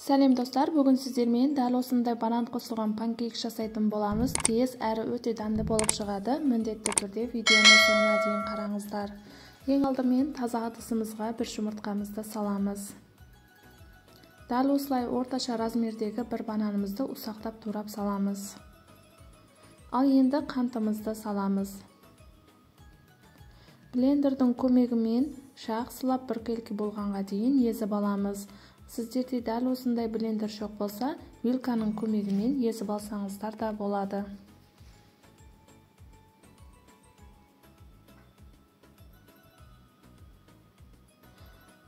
Сәлем достар, бүгін сіздермен дәл осындай банан қосылған панкейк жасайтын боламыз. Тез әрі өте дәмді болып шығады. Міндетті түрде видеоны соңына дейін қараңыздар. Ең алдымен таза ыдысымызға бір жұмыртқамызды саламыз. Дәл осылай орташа размердегі бір бананымызды ұсақтап турап саламыз. Ал енді қантымызды саламыз. Блендердің көмегімен жақсылап біркелкі болғанға дейін езіп аламыз. Сіздерде дәл осындай блендер жоқ болса, вилканың көмегімен езіп алсаңыздар да болады.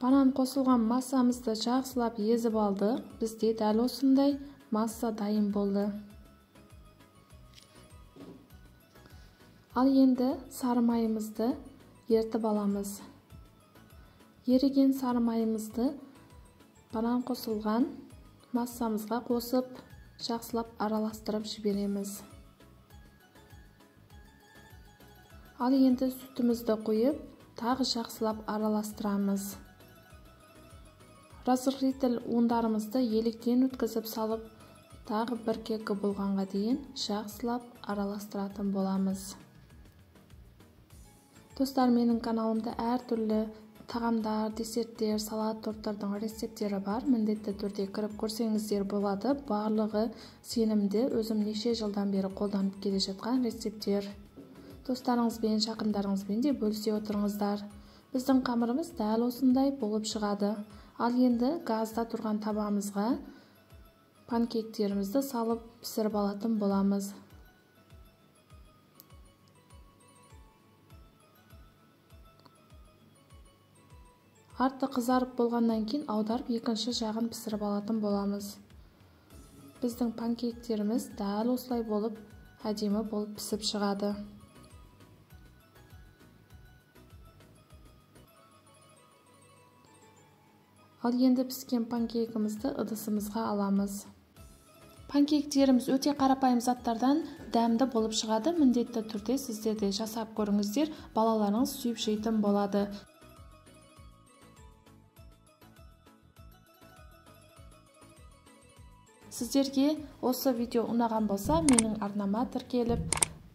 Банан қосылған массамызды жақсылап езіп алдық. Бізде дәл осындай масса дайын болды. Ал енді сары майымызды ертіп аламыз. Еріген сары майымызды банан қосылған массамызға қосып, жақсылап араластырып жібереміз. Ал енді сүтімізді құйып, тағы жақсылап араластырамыз. Разрыхлитель ұндарымызды електен өткізіп салып, тағы біркелкі болғанға дейін жақсылап араластыратын боламыз. Достар, менің каналымда әртүрлі тағамдар, десерттер, салат, торттардың рецепттері бар. Міндетті түрде кіріп көрсеңіздер болады. Барлығы сенімді, өзім неше жылдан бері қолданып келе жатқан рецепттер. Достарыңызбен, жақындарыңызбен де бөлісе отырыңыздар. Біздің қамырымыз дәл осындай болып шығады. Ал енді газда тұрған табамызға панкейктерімізді салып пісіріп алатын боламыз. Арты қызарып болғаннан кейін аударып екінші жағын пісіріп алатын боламыз. Біздің панкейктеріміз дәл осылай болып, әдемі болып пісіп шығады. Ал енді піскен панкейкімізді ыдысымызға аламыз. Панкейктеріміз өте қарапайым заттардан дәмді болып шығады. Міндетті түрде сіздер де жасап көріңіздер, балаларыңыз сүйіп жейтін болады. Сіздерге осы видео ұнаған болса, менің арнама тіркеліп,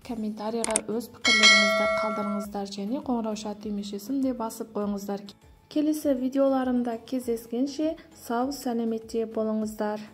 комментарийға өз пікірлеріңізді қалдырыңыздар және қоңырауша түймешесін де басып қойыңыздар. Келесі видеоларымда кездескенше сау сәлеметте болыңыздар.